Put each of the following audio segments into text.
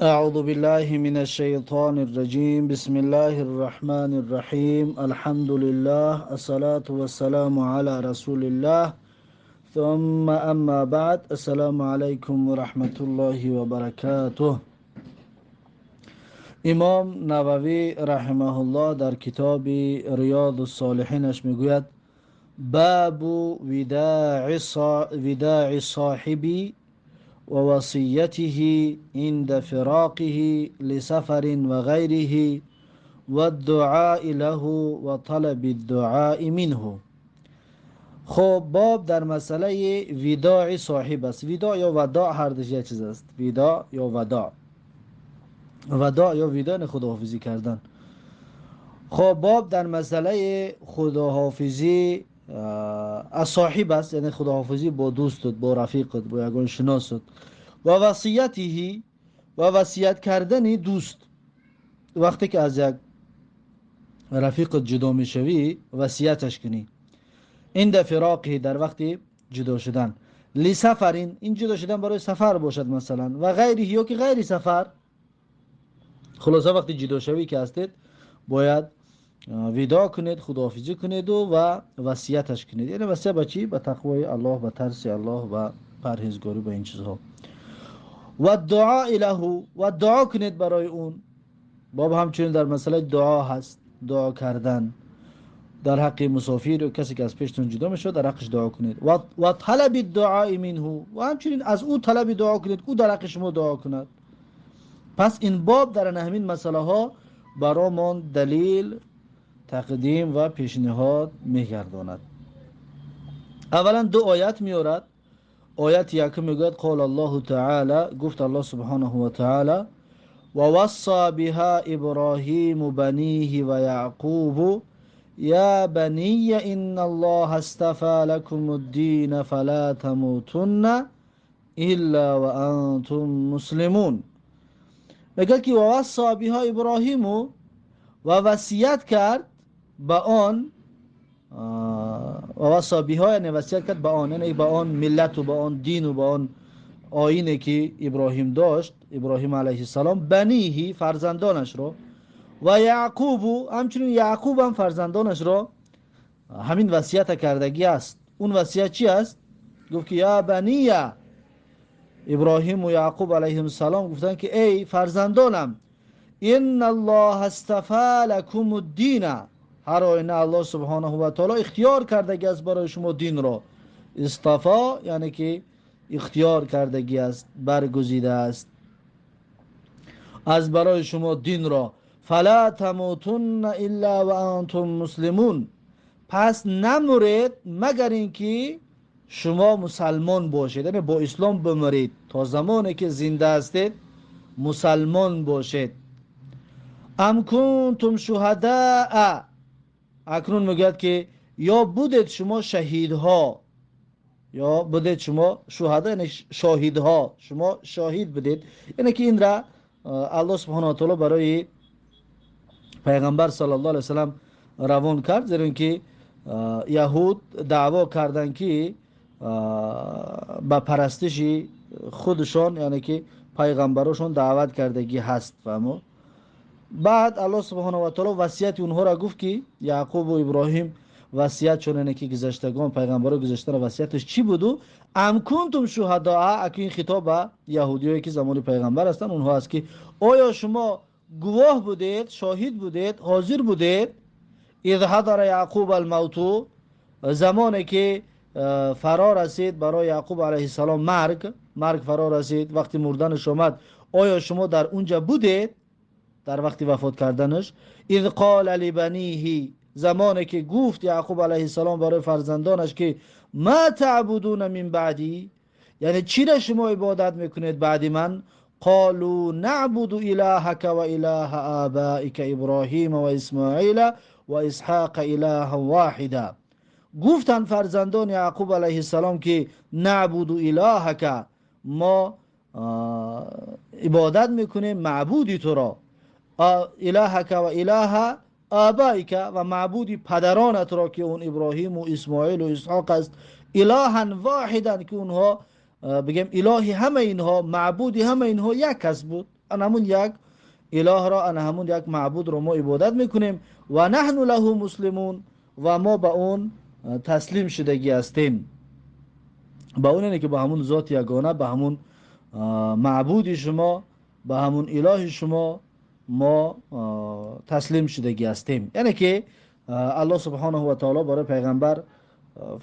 أعوذ بالله من الشيطان الرجيم. بسم الله الرحمن الرحيم. الحمد لله، الصلاة والسلام على رسول الله، ثم أما بعد. السلام عليكم ورحمة الله وبركاته. امام نووی رحمه الله در کتاب ریاض الصالحینش میگوید: باب وداع صاحب ووصيته عند فراقه لسفر وغيره والدعاء له وطلب الدعاء منه. خب، باب در مسئله وداع صاحب است. وداع یا وداع هر دوش یک چیز است. وداع یا وداع، وداع یا وداع یعنی خداحافظی کردن. خب، باب در مسئله خداحافظی از صاحب است، یعنی خداحافظی با دوستت، با رفیقت، با یگان شناست، و وصیته و وصیت کردن دوست. وقتی که از یک رفیقت جدا میشوی، وصیتش کنی. عند فراقه، در وقتی جدا شدن، لسفر، این جدا شدن برای سفر باشد مثلا، و غیره یا که غیر سفر. خلاصه وقتی جدا شوی که هستید، باید وداع کنید، خداحافظی کنید و وصیتش کنید. یعنی وصیت به چی؟ به تقوای الله، به ترس الله و پرهیزگاری، به این چیزها. و دعا له و دعا کنید برای اون. باب همچنین در مسئله دعا هست، دعا کردن در حق مسافر و کسی که از پیشتون جدا میشه، در حقش دعا کنید. و طلب الدعاء منه و همچنین از او طلب دعا کنید، او در حق شما دعا کند. پس این باب در همین مسئله ها برامان دلیل تقدیم و پیشنهاد میگرداند. اولا دو آیت میارد. آیت یکم میگوید: قال الله تعالی، گفت الله سبحانه و تعالی: ووصى بها إبراهيم بنيه ويعقوب يا بني إن الله اصطفى لكم الدين فلا تموتن إلا وأنتم مسلمون. میگه که ووصى بها إبراهيم و وصیت کرد به آن، ووصى بها یعنی وصیت کرد به آن، یعنی به آن ملت و به آن دین و به آن آیینی که ابراهیم داشت، ابراهیم علیه السلام، بنیه، فرزندانش رو، و یعقوب، همچنین یعقوب هم فرزندانش رو همین وصیت کردگی است. اون وصیت چی است؟ گفت که یا بنی، ابراهیم و یعقوب علیهم السلام گفتن که ای فرزندانم، إن الله اصطفى لكم الدين، هر آینه الله سبحانه و تعالی اختیار کردگی است برای شما دین را. اصطفى یعنی که اختیار کردگی است، برگزیده است از برای شما دین را. فلا تموتن إلا وأنتم مسلمون، پس نمرید مگر اینکه شما مسلمان باشید، یعنی با اسلام بمرید. تا زمانی که زنده هستید مسلمان باشید. أم كنتم شهداء، اکنون میگوید که یا بودید شما شهیدها، یا بودید شما شهدا، یعنی شاهدها، شما شاهد بودید. یعنی که این را الله سبحانه و تعالی برای پیغمبر صلی الله علیه وسلم روان کرد، زیرا اینکه یهود دعوا کردند که به پرستش خودشان، یعنی که پیغمبرشون دعوت کردگی هست. فهمو؟ بعد الله سبحانه و تعالی وصیت اونها را گفت که یعقوب و ابراهیم وصیت چون اینه که گذشتگان، پیغمبران گذشته را وصیتش چی بود. أم كنتم شهداء، اکنون این خطاب به یهودیایی که زمان پیغمبر هستند اونها است که آیا شما گواه بودید، شاهد بودید، حاضر بودید، إذ حضر يعقوب الموت، زمانی که فرا رسید برای یعقوب علیه السلام مرگ، مرگ فرا رسید، وقتی مردنش آمد، آیا شما در اونجا بودید در وقتی وفات کردنش؟ إذ قال لبنيه، زمانی که گفت یعقوب علیه السلام برای فرزندانش که ما تعبدون من بعدي، یعنی چی را شما عبادت میکنید بعد من؟ قالوا نعبد إلهك وإله آبائك إبراهيم وإسماعيل وإسحاق إلها واحدا. گفتن فرزندان یعقوب علیه السلام که نعبد إلهك، ما عبادت میکنیم معبودی تو را، إلهك وإله آبائك و معبودی پدرانت را که اون ابراهیم و اسماعیل و اسحاق است، إلها واحدا، که اونها بگیم الهی همه اینها، معبودی همه اینها یک کس بود. ана ҳамун як илоҳро, ана ҳамун як маъбудро мо ибодат мекунем. Ва наҳну лаҳу муслимун, ва мо ба он таслим шудагӣ ҳастем. Ба он, яъне ки ба ҳамун зоти ягона, ба ҳамун маъбуди шумо, ба ҳамун илоҳи шумо мо таслим шудагӣ ҳастем. Яъне ки Аллоҳ субҳонаҳу ва таоло барои пайғамбар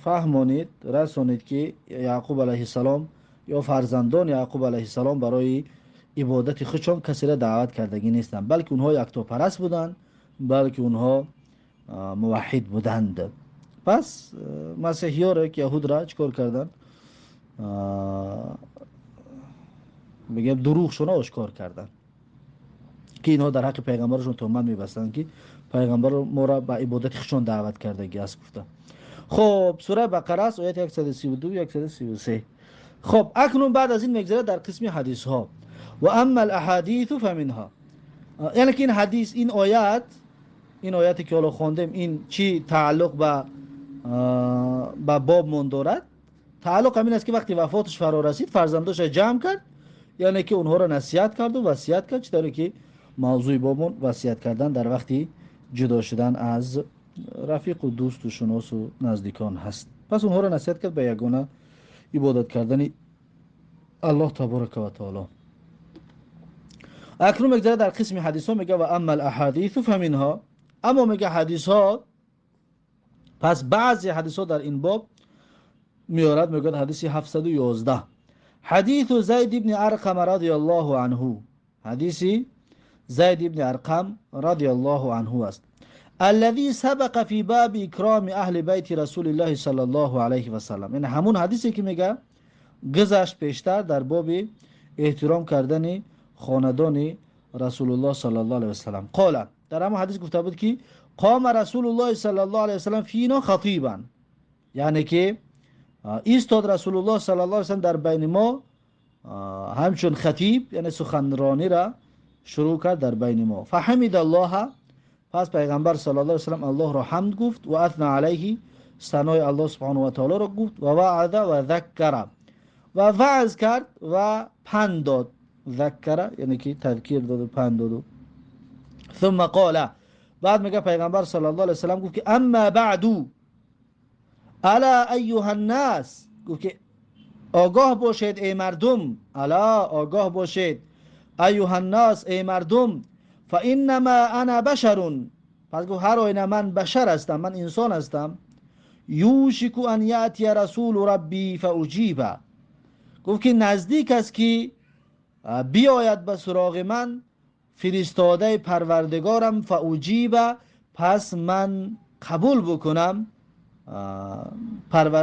фаҳмонид, расонид, ки Яъқуб алайҳиссалом ё фарзандони Яъқуб алайҳиссалом барои ибодати худшон касеро даъват кардагӣ нестанд, балки онҳо яктопараст буданд, балки онҳо муваҳҳид буданд. Пас масеҳиёро ки яҳудра чӣ кор карданд? Мегӯям, дурӯғшона ошкор карданд, ки инҳо дар ҳаққи пайғамбарашон туҳмат мебастанд, ки пайғамбар моро ба ибодати худшон даъват кардагӣ аст, гуфта. Хоб, сураи Бақара аст, ояти 132, 133. Хоб, акнун баъд аз ин мегзарад дар қисми ҳадисҳо. Ва амма алаҳадису фаминҳа, яъне ки ин ҳадис, ин оят, ин ояте ки ҳоло хондем, ин чӣ тааллуқ ба бобмон дорад? Тааллуқ ҳамин аст, ки вақти вафоташ фаро расид, фарзандоша ҷамъ кард, яъне ки онҳоро насиҳат карду васият кард. Чӣ тавре ки мавзӯи бобмон васият кардан дар вақти ҷудо шудан аз рафиқу дӯсту шуносу наздикон ҳаст. Пас онҳоро насиҳат кард ба ягона ибодат кардани Аллоҳ таборака ва таоло. Акнун мегзарад дар қисми ҳадисҳо. Мега: ва амма алаҳадису фаминҳо, аммо, мега, ҳадисҳо. Пас баъзе ҳадисҳо дар ин боб меорад. Мегӯяд, ҳадиси 711: ҳадису Зайд ибни Арқам радиаллоҳу анҳу, ҳадиси Зайд ибни Арқам радиаллоҳу анҳу аст. الذي سبق في باب إكرام أهل بيت رسول الله صلى الله عليه وسلم, яъне ҳамун ҳадисе ки, мега, гузашт пештар дар боби эҳтиром кардани хонадони Расулуллоҳ саллаллоҳу алайҳи васаллам. قال, дар ҳамон ҳадис гуфта буд, ки قام رسول الله صلى الله عليه وسلم فينا خطيبا, яъне ки истод Расулуллоҳ саллаллоҳу алайҳи васаллам дар байни мо ҳамчун хатиб, яъне суханронира шурӯъ кард дар байни мо. فحمد الله, пас пайғамбар саллаллоҳу алайҳи васаллам Аллоҳро ҳамд гуфт, وأثنى عليه, санои Аллоҳ субҳонаҳу ва таолоро гуфт, ووعظ وذكر, ва ваъз кард ва панд дод. ذكر, яъне ки тадкир доду панд доду. ثم قال, баъд, мега, пайғамбар саллаллоҳу алайҳи васаллам гуфт, ки أما بعد، ألا أيها الناس, гуфт, ки огоҳ бошед, эй мардум. ألا, огоҳ бошед, أيها الناس, эй мардум. فإنما أنا بشر, пас гуфт, ҳар оина ман башар ҳастам, ман инсон ҳастам. يوشك أن يأتي رسول ربي فأجيب, гуфт, ки наздик аст, ки биёяд ба суроғи ман фиристодаи Парвардигорам, فأجيب, пас ман қабул букунам,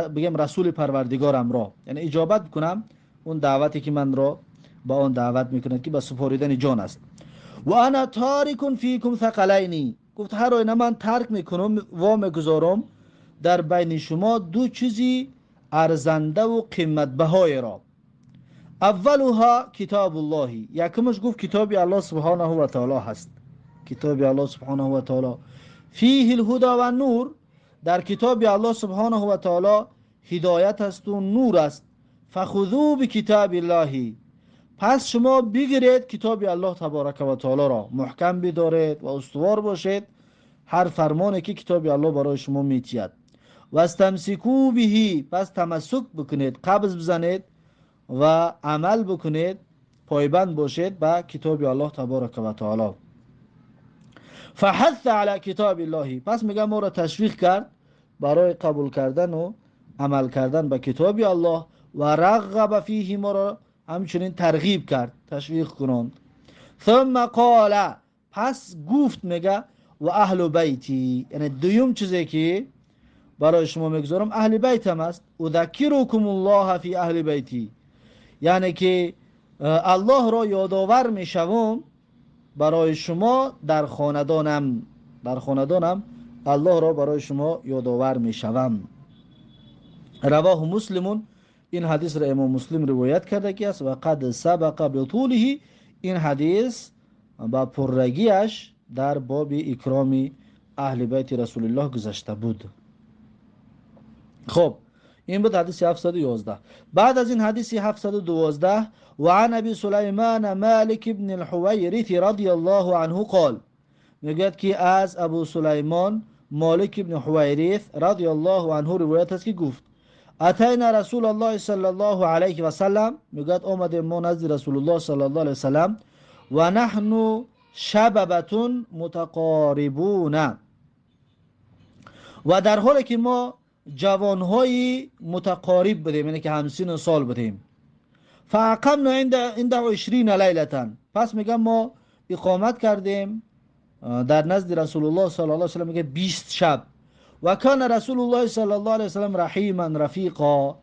бигем, расули Парвардигорамро, яъне иҷобат бикунам он даъвате, ки манро ба он даъват мекунад, ки ба супоридани ҷон аст. وأنا تارك فيكم ثقلين, гуфт, ҳар оина ман тарк мекунам, во мегузорам дар байни шумо ду чизи арзандаву қиматбаҳоеро. أولها كتاب الله, якумаш, гуфт, китоби Аллоҳ субҳонаҳу ва таоло ҳаст, китоби Аллоҳ субҳонаҳу ва таоло. فيه الهدى والنور, дар китоби Аллоҳ субҳонаҳу ва таоло ҳидоят ҳасту нур аст. فخذوا بكتاب الله, пас шумо бигиред китоби Аллоҳ таборака ва таолоро, муҳкам бидоред ва устувор бошед ҳар фармоне, ки китоби Аллоҳ барои шумо метиҳад. واستمسكوا به, пас тамассук бикунед, қабз бизанед ва амал бикунед, пойбанд бошед ба китоби Аллоҳ таборака ва таоло. فحث على كتاب الله, пас, мега, моро ташвиқ кард барои қабул кардану амал кардан ба китоби Аллоҳ. ورغب فيه, моро ҳамчунин тарғиб кард, ташвиқ кунонд. ثم قال, пас гуфт, мега, وأهل بيتي, яъне дуюм чизе, ки барои шумо мегузорам, аҳли байтам аст. أذكركم الله في أهل بيتي, яъне ки Аллоҳро ёдовар мешавам барои шумо дар хонадонам, дар хонадонам Аллоҳро барои шумо ёдовар мешавам. رواه مسلم, ин ҳадисро имом Муслим ривоят кардаги аст. وقد سبق بطوله, ин ҳадис ба пуррагиаш дар боби икроми аҳли байти Расулиллоҳ гузашта буд. Хоб. این بود حدیث 711. بعد از این حدیث 712 و عن ابی سلیمان مالک بن الحویرث رضی الله عنه قال، میگوید که از ابو سلیمان مالک بن حویرث رضی الله عنه روایت است که گفت اتینا رسول الله صلی الله علیه و سلم، میگوید آمدیم ما نزد رسول الله صلی الله علیه و سلم و نحن شببة متقاربون، و در حالی که ما جوانهای متقارب بودیم، یعنی که همسین سال بودیم. فاقمنا عند 20 لیلة، پس میگم ما اقامت کردیم در نزد رسول الله صلی الله علیه و سلم میگه 20 شب. و کان رسول الله صلی الله علیه و سلم رحیما رفیقا،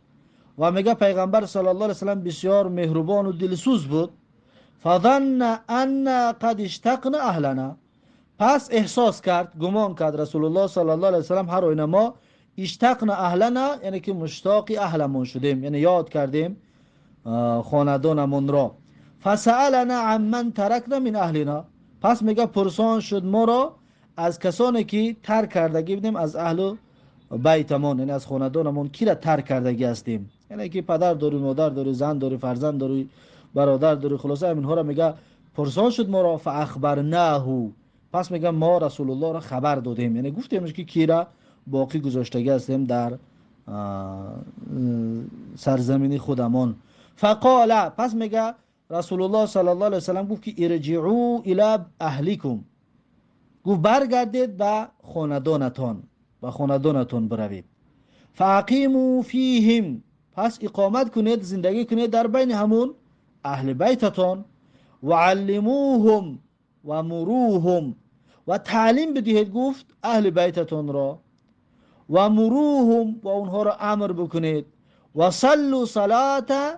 و میگه پیغمبر صلی الله علیه و سلم بسیار مهربان و دلسوز بود. فظن ان قد اشتقنا اهلنا، پس احساس کرد، گمان کرد رسول الله صلی الله علیه و سلم هر آینه ما اشتقنا اهلنا، یعنی که مشتاق اهلمون شدیم، یعنی یاد کردیم خاندانمون را. فسألنا عمن ترکنا من اهلنا، پس میگه پرسان شد ما را از کسانی که ترک کردگی بودیم از اهل بیتمان، یعنی از خاندانمون کی را ترک کردگی هستیم، یعنی که پدر داری، مادر داری، زن داری، فرزند داری، برادر داری، خلاصه اینها را میگه پرسان شد ما را. فاخبرناه، پس میگه ما رسول الله را خبر دادیم، یعنی گفتیمش که کی را باقی گذاشتگی هستیم در سرزمین خودمان. فقال، پس میگه رسول الله صلی الله علیه و سلم گفت که ارجعوا الی اهلیکم، گفت برگردید به خاندانتان، به خاندانتان بروید. فاقیموا فیهم، پس اقامت کنید، زندگی کنید در بین همون اهل بیتتان. و علموهم و مروهم، و تعلیم بدهید گفت اهل بیتتان را. و مروهم، و اونها را امر بکنید. و صلوا صلاة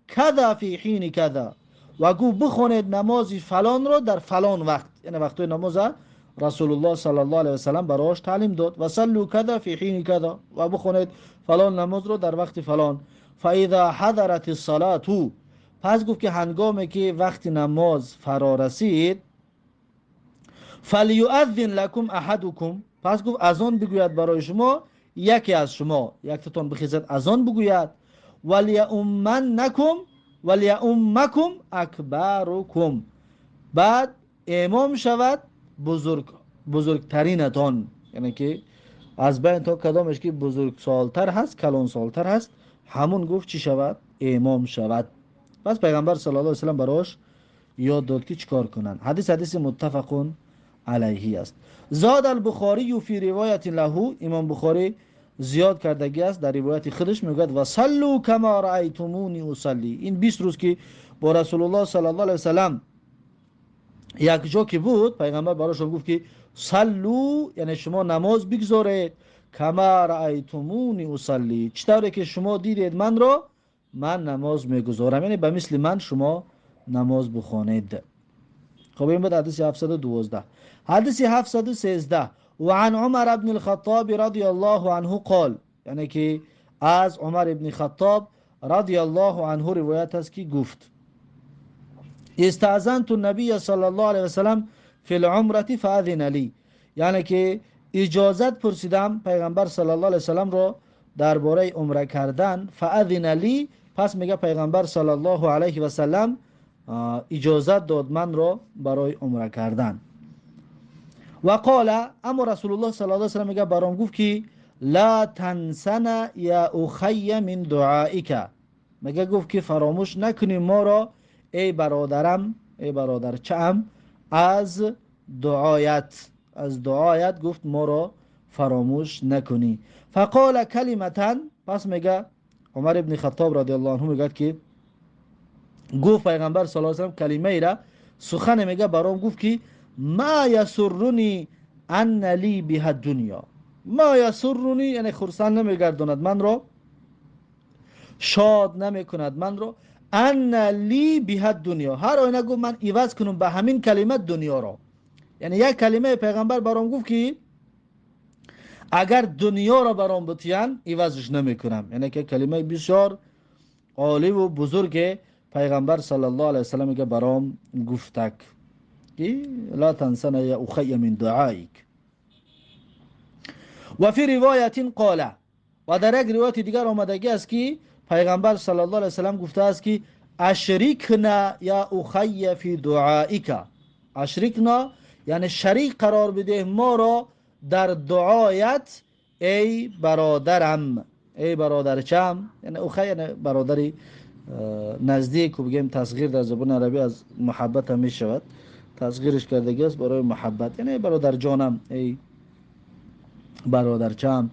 کذا فی حین کذا، و گفت بخونید نماز فلان را در فلان وقت، یعنی وقت نماز رسول الله صلی الله علیه و سلم براش تعلیم داد. و صلوا کذا فی حین کذا، و بخونید فلان نماز را در وقت فلان. فاذا حضرت الصلاة، پس گفت که هنگامی که وقت نماز فرا رسید، فلیؤذن لکم احدکم، پس گفت اذان بگوید برای شما یکی از شما، یکتان بخیزد اذان بگوید. ولیؤمنکم ولیؤمکم اکبرکم، بعد امام شود بزرگترینتان، یعنی که از بین تا کدامش که بزرگ سالتر هست، کلان سالتر هست، همون گفت چی شود؟ امام شود. پس پیغمبر صلی الله علیه و سلم براش یاد داد که چیکار کنن. حدیث متفق علیه است. زاد البخاری فی روایت له، امام بخاری زیاد کردگی است در روایت خودش، میگوید و صلوا کما رأیتمونی اصلی. این 20 روز که با رسول الله صلی الله علیه و سلم یک جا که بود، پیغمبر براشون گفت که صلوا، یعنی شما نماز بگذارید، کما رأیتمونی اصلی، چطوری که شما دیدید من را، من نماز میگذارم، یعنی به مثل من شما نماز بخوانید. خب این بود حدیث 712. حدیث 713 و عن عمر بن الخطاب رضی الله عنه قال، یعنی که از عمر بن خطاب رضی الله عنه روایت است که گفت استأذنت النبی صلی الله علیه و سلم فی العمرة فأذن لی، یعنی که اجازت پرسیدم پیغمبر صلی الله علیه و سلم را درباره عمره کردن. فأذن لی، پس میگه پیغمبر صلی الله علیه و سلم اجازت داد من را برای عمره کردن. و قال، اما رسول الله صلی الله علیه و سلم میگه برام گفت که لا تنسنا یا اخی من دعائک، میگه گفت که فراموش نکنی ما را ای برادرم، ای برادرچم، از دعایت، از دعایت گفت ما را فراموش نکنی. فقال کلمتا، پس میگه عمر ابن خطاب رضی الله عنه میگه که گفت پیغمبر صلی الله علیه و سلم کلمه ای را سخن میگه برام گفت که ما یسرنی ان لی بها الدنیا، ما یسرنی یعنی خرسند نمیگرداند من را، شاد نمیکند من را، ان لی بها الدنیا، هر آینه گفت من عوض کنم به همین کلمه دنیا را. یعنی یک کلمه پیغمبر برام گفت که اگر دنیا را برام بتیان عوضش نمیکنم، یعنی که کلمه بسیار عالی و بزرگ پیغمبر صلی الله علیه و سلم میگه برام گفتک که لا تنسنا یا اخی من دعائک. و فی روایت قال، و در یک روایت دیگر آمدگی است که پیغمبر صلی الله علیه وسلم گفته است که اشرکنا یا اخی فی دعائک. اشرکنا یعنی شریک قرار بده ما را در دعایت ای برادرم، ای برادرچم. یعنی اخی یعنی برادری نزدیک، و بگیم تصغیر در زبان عربی از محبت هم میشود، تصغیرش کردگی است برای محبت، یعنی ای برادر جانم، ای برادرچم،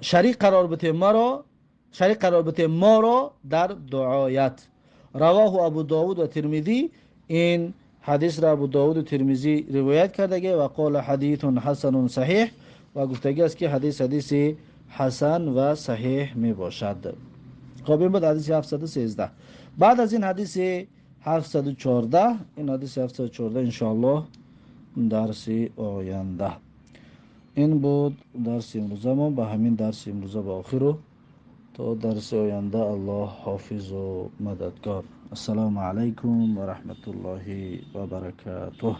شریک قرار بده ما را، شریک قرار بده ما را در دعایت. رواه ابو داود و ترمذی. این حدیث را ابو داود و ترمذی روایت کردگی و قال حدیث حسن صحیح، و گفتگی است که حدیث حدیث حسن و صحیح می باشد. خب این بود حدیث 713. بعد از این حدیث 714، این حدیث 714 انشاءالله درس آینده. این بود درس امروزه ما، به همین درس امروزه به آخر تا درس آینده الله حافظ و مددگار. السلام علیکم و رحمت الله و برکاته.